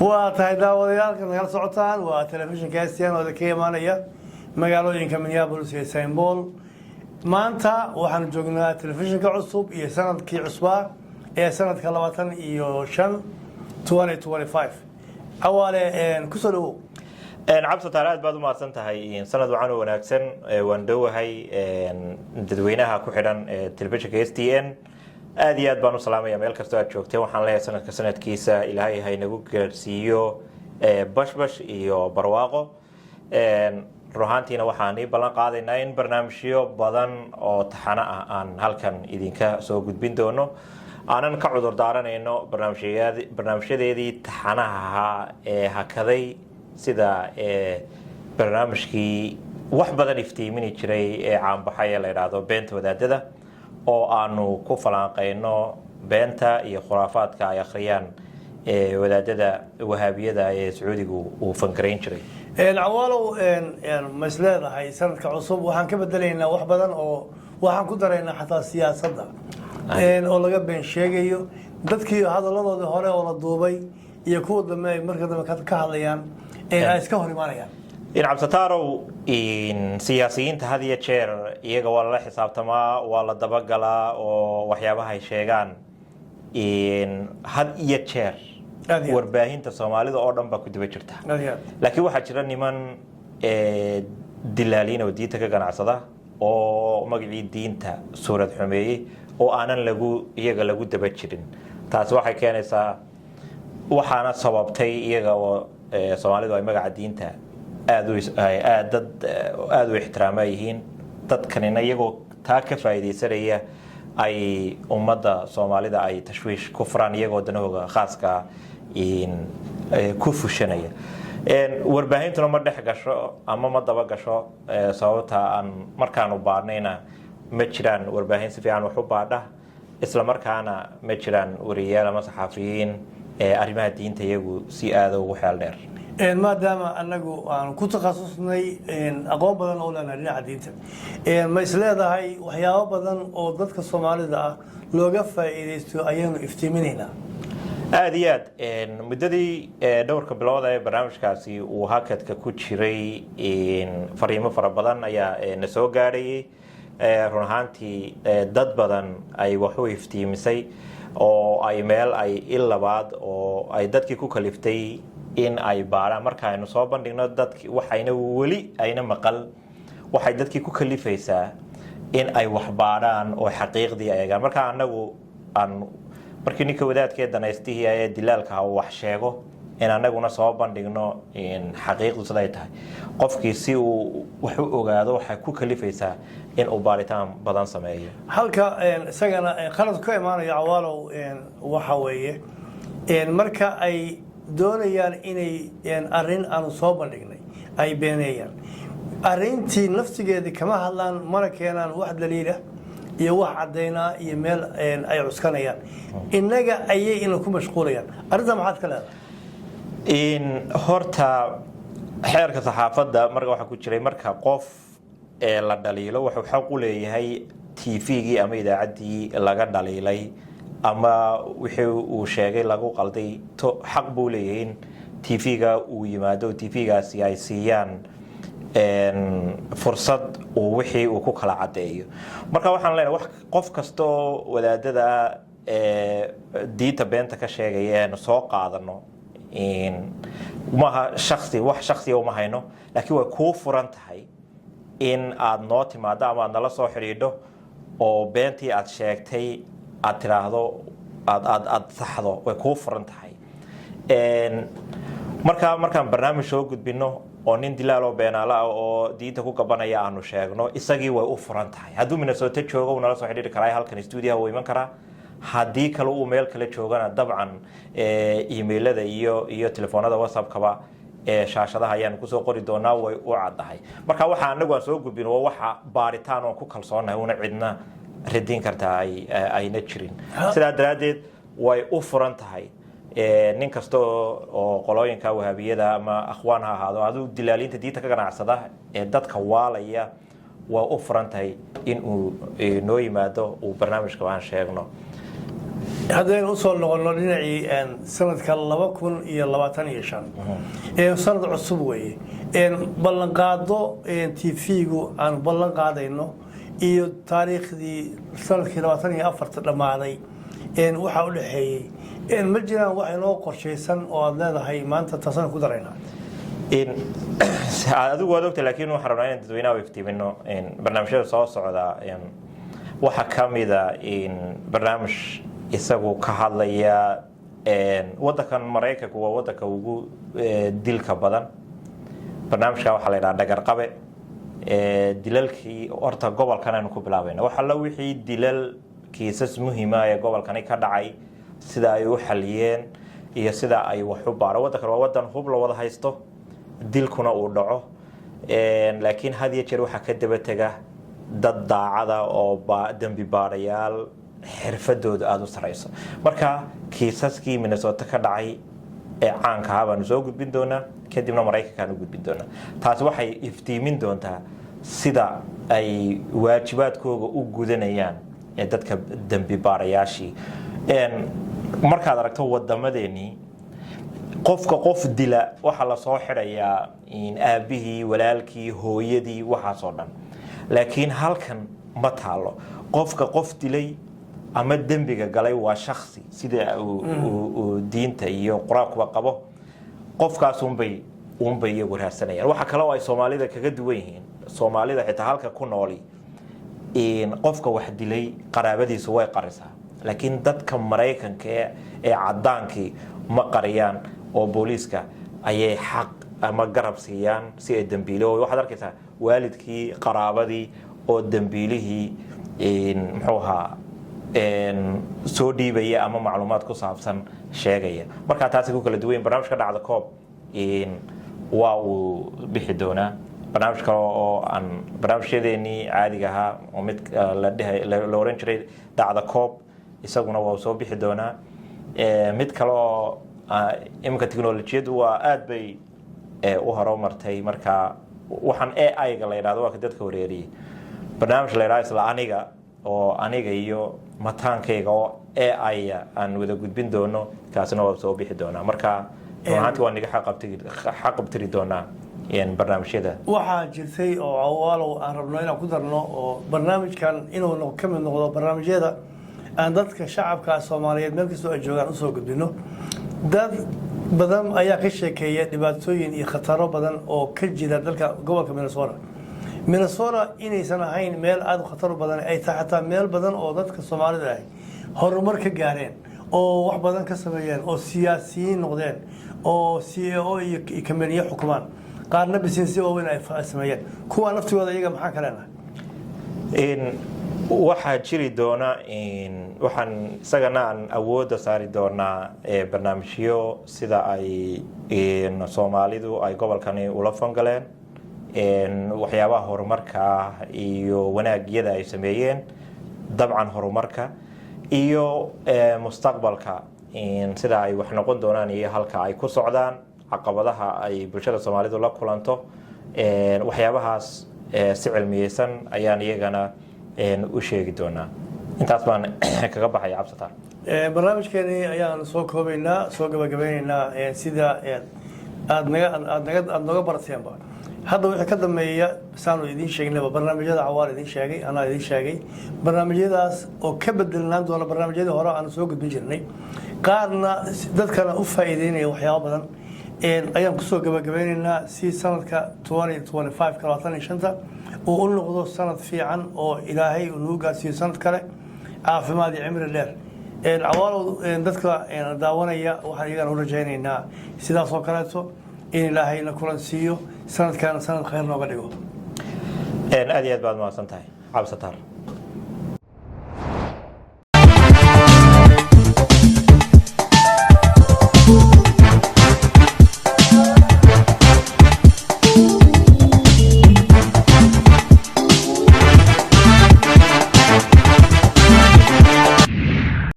Waa tahay, daawadayaalka nagala socotaan waa telefishinka STN oo ka imaanaya magaalooyinka Minneapolis iyo St Paul. Maanta waxaanu joognaa telefishinka cusub iyo sanadkii cusbaa ee sanadka 25, 2025. Cawaale, kusoo dhawow. Cabdisataar, aad baad u mahadsan tahay. Sanad wacan oo wanaagsan. Waan dhowahay. Dadweynaha ku xidhan telefishinka STN aad iyo aad baan u salaamaya meel kastoo aad joogteen. Waxaan leeyahay, sanadka sanadkiisa Ilaahay haynagu gaarsiiyo bashbash iyo barwaaqo. Run ahaantiina waxaan ii ballan qaadaynaa in barnaamijyo badan oo taxano ah aan halkan idinka soo gudbin doono, aanan ka cudur daaranayno barnaamijyadeedii taxanaha ahaa ee hakaday, sida barnaamijkii wax badan iftiimini jiray ee caanbaxay ee la idhaahdo Beenta Wadaadada, oo aanu ku falanqayno beenta iyo khuraafaadka ay akhriyaan wadaadada Wahaabiyada ee Sacuudigu uu fangarayn jiray. Cawaalow, ma is leedahay sanadka cusub waxaan ka bedelaynaa wax badan oo waxaan ku daraynaa xataa siyaasadda oo laga been sheegayo, dadkii hadalladoodii hore oo la duubay iyo kuwa dambe ay marka dambe ka hadlayaan ay iska hor imaanayaan? Cabsataarow, siyaasiyiinta had iyo jeer iyaga waa lala xisaabtamaa, waa la dabagalaa oo waxyaabaha ay sheegaan had iyo jeer Aad iyo aad. warbaahinta Soomaalida oo dhan baa ku daba jirta. Aad iyo aad. Laakiin waxaa jira niman dilaaliin oo diinta ka ganacsada oo magacii diinta suurad xumeeyey oo aanan lagu iyaga lagu daba jirin. Taasi waxay keenaysaa, waxaana sababtay iyaga oo Soomaalidu ay magaca diinta aad u aad dad aada u ixtiraama yihiin, dadkanina iyagoo taa ka faa'iidaysanaya ay ummadda Soomaalida ay tashwiish ku furaan, iyagoo danahooga khaaska ku fushanaya. Warbaahintuna ma dhex gasho ama ma daba gasho, sababta aan markaanu baadhnayna ma jiraan warbaahin si fiican wax u baadha, isla markaana ma jiraan wariyayaal ama saxaafiyiin arrimaha diinta iyagu si aada ugu xeel dheer. Maadaama anagu aanu ku takhasusnay, aqoon badan oo leenahay dhinaca diinta, ma is leedahay waxyaabo badan oo dadka Soomaalida ah looga faa'iidaysto ayaanu iftiiminaynaa? Aada iyo aad. Muddadii dhowrka bilood ee barnaamijkaasi uu hakadka ku jiray, fariimo fara badan ayaa na soo gaadhayay. Run ahaantii dad badan ay wax u iftiimisay oo ay meel ay il labaad oo ay dadkii ku kaliftay in ay baadhaan. Marka aynu soo bandhigno dadki waxayna weli ayna maqal, waxay dadkii ku kalifaysaa in ay wax baadhaan oo xaqiiqdii eegaan. Marka anagu aan markii ninka wadaadkee danaystihii ee dilaalka uu wax sheego, in anaguna soo bandhigno xaqiiqdu siday tahay, qofkii si uu wax u ogaado, waxay ku kalifaysaa in uu baaritaan badan sameeyo. Halka isagana khaladku ka imaanayo, Cawaalow, waxa weeye marka ay doonayaan inay arrin aanu soo bandhignay ay beeneeyaan, arrintii naftigeedii kama hadlaan, mana keenaan wax daliila iyo wax caddaynaa iyo meel ay cuskanayaan. Innaga ayay ina ku mashquulayaan. Arrintaa maxaad ka leedahay? Horta xeerka saxaafadda marka waxaa ku jiray, marka qof ee la dhaliilo, wuxuu xaq u leeyahay TV-gii ama idaacaddii laga dhaliilay ama wixii uu sheegay lagu qalday, xaq buu leeyahay in TV-ga uu yimaado, TV-gaasi ay siiyaan fursad uu wixii uu ku kala caddeeyo. Marka waxaan leenahay, wax qof kasta oo wadaadada diinta beenta ka sheegaya eenu soo qaadano maaha shaksi, wax shaksiya uma hayno, laakiin way kuu furan tahay in aad noo timaado ama aad nala soo xidhiidho oo beentii aad sheegtay aad tiraahdo, aad saxdo. Way kuu furan tahay. Marka markaan barnaamij soo gudbino oo nin dilaal oo beenaalo ah oo diinta ku gabanaya aanu sheegno, isagii way u furan tahay. Hadduu Minnesota joogo, uu nala soo xidhiiri karaa, halkan stuudiyaha wuu iman karaa. Haddii kale uu meel kale joogana, dabcan emailada iyo telefoonada WhatsAppkaba ee shaashadaha ayaanu kusoo qori doonaa. Way u caddahay. Marka waxa anagu aan soo gudbin waa waxa baaritaan oon ku kalsoonahay, una cidna radin kartaa ayna jirin. Sidaa daraaddeed way u furan tahay nin kasta oo qolooyinka Wahaabiyada ama Akhwaan ha ahaado, aduu dilaaliinta diinta ka ganacsada ee dadka waalaya, waa u furan tahay in uu noo yimaado, uu barnaamijka aan sheegno. Haddaynu usoo noqono dhinacii sanadka 2025, sanad cusub weeye, ballanqaado TV-gu aanu ballan qaadayno iyo taariikhdii sanadkii 24-ta dhammaaday waxaa u dhexeeyey, ma jiraan wax inoo qorshaysan oo aada leedahay maanta taasaan ku daraynaa? Adigu waad ogta, laakiin waxaan rabnaa inaan dadweynaha u iftiimino barnaamijyada soo socda. Waxaa ka mida barnaamij isagu ka hadlaya wadankan Maraykanku waa wadanka ugu dilka badan. Barnaamijka waxaa la yidhaha Dhagarqabe. Dilalkii horta gobolkan aynu ku bilaabayna, wax alla wixii dilal kiisas muhiima ee gobolkani ka dhacay, sida ay u xaliyeen iyo sida ay wax u baaro. Waddankan waa wadan hub la wada haysto, dilkuna uu dhaco, laakiin had iyo jeer waxaa ka daba tega dad daacada oo dembi baarayaal xirfadooda aada u sareyso. Marka kiisaskii Minnesota ka dhacay ee caanka ahaa baanu soo gudbin doonaa, kadibna Maraykankaan u gudbin doonaa. Taasi waxay iftiimin doontaa sida ay waajibaadkooga u gudanayaan ee dadka dembi baarayaashii. Markaad aragto wadamadeenii, qofka qof dila waxaa lasoo xidhayaa aabihii, walaalkii, hooyadii, waxaasoo dhan, laakiin halkan ma taalo. Qofka qof dilay ama dembiga galay waa shaksi, sida uu diinta iyo qur-aankuba qabo. Qofkaas unbay iyagu raadsanayaan. Waxa kale oo ay Soomaalida kaga duwan yihiin, Soomaalida xitaa halka ku nooli, qofka wax dilay qaraabadiisu way qarisaa, laakiin dadka Maraykanka ee cadaankii ma qariyaan oo booliiska ayay xaq ama garab siiyaan si ay dembiile. Waxaad arkaysaa waalidkii, qaraabadii oo dembiilihii, muxuu ahaa, soo dhiibaya ama macluumaad ku saabsan sheegaya. Markaa taasi ku kala duwan. Barnaamijka Dhacda Koob waa uu bixi doonaa. Barnaamij kale oo aan barnaamijyadeenii caadiga ahaa oo mid la oran jiray Dhacda Koob, isaguna waa soo bixi doonaa. Mid kale oo iminka technolojiyaddu waa aad bay u horumartay, marka waxaan AI-ga la yidhahdo waa ka dadka wareeriyey. Barnaamij la yidhahdo isla aniga oo aniga iyo mataankayga oo AI aan wada gudbin doono, kaasina waa soo bixi doonaa. Marka run ahaantii waa naga xaqabtiri doonaa barnaamijyada. Waxaa jirtay oo, Cawaalow, aan rabno inaan ku darno oo barnaamijkan inuu ka mid noqdo barnaamijyada aan dadka shacabka Soomaaliyeed meel kastoo ay joogaan usoo gudbino. Dad badan ayaa ka sheekeeya dhibaatooyin iyo khataro badan oo ka jira dalka, gobolka Minnesota. Minnesota inaysan ahayn meel aada u khatar badan, ay tahay xataa meel badan oo dadka Soomaalida ahi horumar ka gaareen oo wax badan ka sameeyeen oo siyaasiyiin noqdeen oo CEO iyo kambaniyo xukumaan, qaarna business waaweyn ay sameeyeen. Kuwaa naftigooda iyaga maxaan ka leenahay? Waxaa jiri doona, waxaan isagana aan awoodda saari doonaa barnaamijyo sida ay Soomaalidu ay gobolkani ula fangaleen, waxyaabaha horumarka ah iyo wanaagyada ay sameeyeen, dabcan horumarka iyo mustaqbalka sida ay wax noqon doonaan iyo halka ay ku socdaan, caqabadaha ay bulshada Soomaalidu la kulanto. Waxyaabahaas si cilmiyeysan ayaan iyagana u sheegi doonaa. Intaas baan kaga baxaya, Cabsataar. Barnaamijkeeni ayaan soo koobaynaa, soo gabagabeyneynaa. Sida aad naga aad naga aada nooga barateenba, hadda wixii ka dambeeya, saanu idiin sheegnayba, barnaamijyada Cawaal idiin sheegay, anaa idiin sheegay, barnaamijyadaas oo ka bedelnaan doona barnaamijyadii hore aanu soo gudbin jirnay, qaarna dadkana u faa'iideynaya waxyaabo badan, ayaan kusoo gabagabeyneynaa si sanadka 2025, 25-ta, uu u noqdo sanad fiican oo Ilaahay uu nagu gaarsiiyo sanad kale caafimaad iyo cimri dheer. Cawaalow, dadka daawanaya waxaan iyagana u rajaynaynaa sidaas oo kaleeto in Ilaahayna kulan siiyo, sanadkaana sanad khayr nooga dhigo. Aad iyo aad baad mahadsan tahay, Cabsataar.